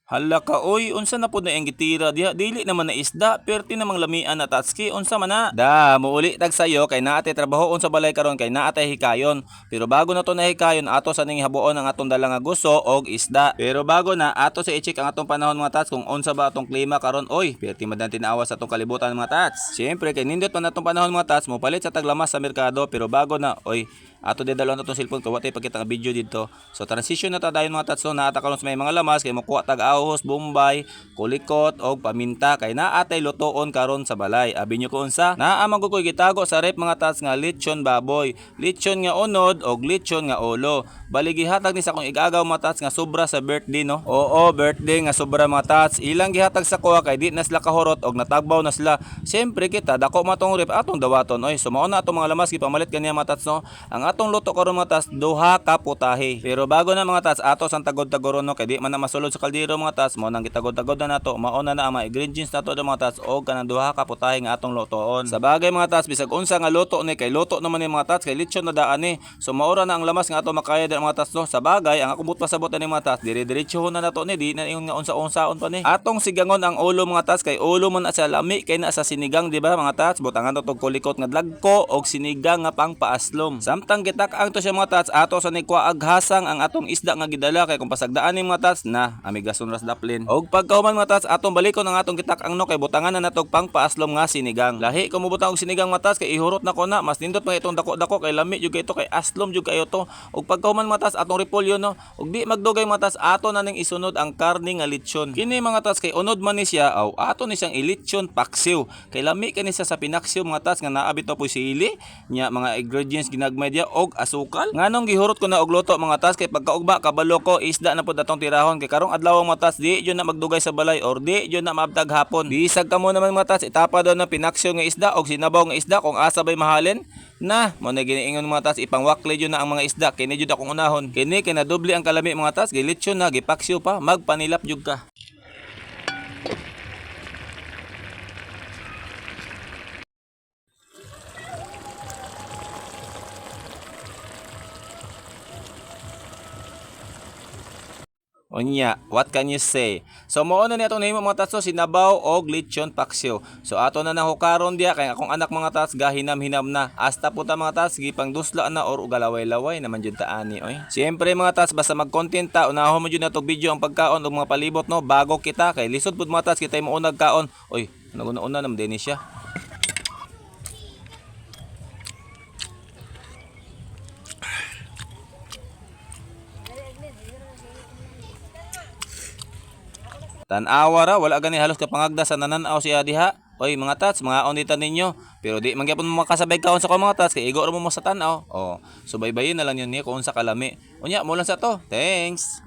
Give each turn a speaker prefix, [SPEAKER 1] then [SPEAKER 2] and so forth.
[SPEAKER 1] Hala ka oy, unsa na pud na iyang gitira diha? Dili naman na isda, perti namang lamian na tatski, unsa man na? Da, muuli tag sayo kay naa tay trabahoon sa balay karon kay naa tay hikayon. Pero bago na to nahikayon, ato sa ning habuon ang atong dala nga guso og isda. Pero bago na ato sa i-check ang atong panahon, mga tats, kung unsa ba atong klima karon oy. Perti man tinawa sa atong kalibutan, mga tats. Siyempre kay nindot man atong panahon, mga tats, mopalit sa taglamas sa merkado, pero bago na oy, ato di dalon atong cellphone kay wa tay pakita nga video didto. So transition na ta dayon, mga tats, no, naa ta karon sa may mga lamas kay mokuha tag ahos, bombay, kulikot og paminta kay naa tay lutoon karon sa balay. Abi nyo ko unsa? Naa man gud koy gitago sa rep, mga tats, nga lechon baboy, lechon nga unod og lechon nga ulo. Bali gihatag ni sa akong igagaw, mga tats, nga sobra sa birthday, no. Oo, birthday nga sobra, mga tats. Ilang gihatag sa kuha kay di na sila kahurot og natagbaw na sila. Siyempre kita dako matong rep atong dawaton oy. So mao na atong mga lamas gipamalit kaniya, mga tats, no. Ang atong luto karon, mga tats, duha ka putahe. Pero bago na, mga tats, ato sang tagod-tagoron, no, kay di man na masulod sa kaldero, mga tats, mao nang gitagod-tagod na nato. Mao na na ang mga ingredients nato do, mga tats, og kanang duha ka putahe nga atong lutoon. Sa bagay, mga tats, bisag unsa nga luto ni kay luto naman ni, mga tats, kay lechon na daan ni. So maura na ang lamas nga ato makaya di, mga tats, no. Sa bagay, ang akong pasabot ani, mga tats, dire-diretso na nato ni, di na ingon nga unsa-unsaon pa ni. Atong sigangon ang ulo, mga tats, kay ulo man na sa lami kay na sa sinigang, di ba, mga tats? Butangan to og kulikot nga dlagko og sinigang nga pangpaaslom. Samtang gitak-ang to siya, mga tats, ato sa ni kuhaag hasang ang atong isda nga gidala kay kung pasagdaan ni, mga tats, na amigason ras daplin. Og pagkahuman, mga tats, atong balikon ang atong gitak-ang, no, kay butangan na natog pangpaaslom nga sinigang. Lahi ko mobutang og sinigang, mga tats, kay ihurot na ko na mas nindot mga itong dako-dako kay lami jud kay ito kay aslom jud kayo to. Og pagkahuman, mga tats, atong repolyo, no. Og di magdugay, mga tats, ato na ning isunod ang karne nga lechon. Kini, mga tats, kay unod man ni siya aw ato ni siyang ilitsyon paksiw. Kay lami kani siya sa pinaksiw, mga tats, nga naa bitaw poy sili nya mga ingredients ginagmay diya og asukal. Nganong gihurot ko na og luto, mga tats, kay pagkaugma kabalo ko isda na pud atong tirahon kay karong adlaw, mga tats, di jud na magdugay sa balay or di jud na maabtag hapon. Bisag kamo naman, mga tats, itapa daw na pinaksiw nga isda og sinabaw nga isda kung asa bay mahalin. Na, mo na giniingon, mga tats, ipangwakli jud na ang mga isda. Kini jud akong unahon. Kini kay nadoble ang kalami, mga tats, gilitsyon na, gipaksiw pa, magpanilap jud ka. Unya, what can you say? So mao na ni atong nahimo, mga tats, so, sinabaw og lechon paksiw. So ato na nahukaron diya kay akong anak, mga tats, gahinam-hinam na. Hasta puta, mga tats, gipangdusla na or galaway-laway naman jud ta ani oy. Siyempre, mga tats, basta mag-content ta, unahon mo jud natog video ang pagkaon og mga palibot, no, bago kita kay lisod pud, mga tats, kita mo unag kaon. Oy, naguna-una naman din siya. Tan-awa ra, wala gani halos kapangagda sa nananaw siya diha. Oy, mga tats, mga on ninyo. Pero di man gyapon mo makasabay kaon sa ko, mga tats, kay igo ra mo mo sa tan-aw. Oh, subaybayin na lang yun niya kung unsa kalami. Unya, mo lang sa to. Thanks.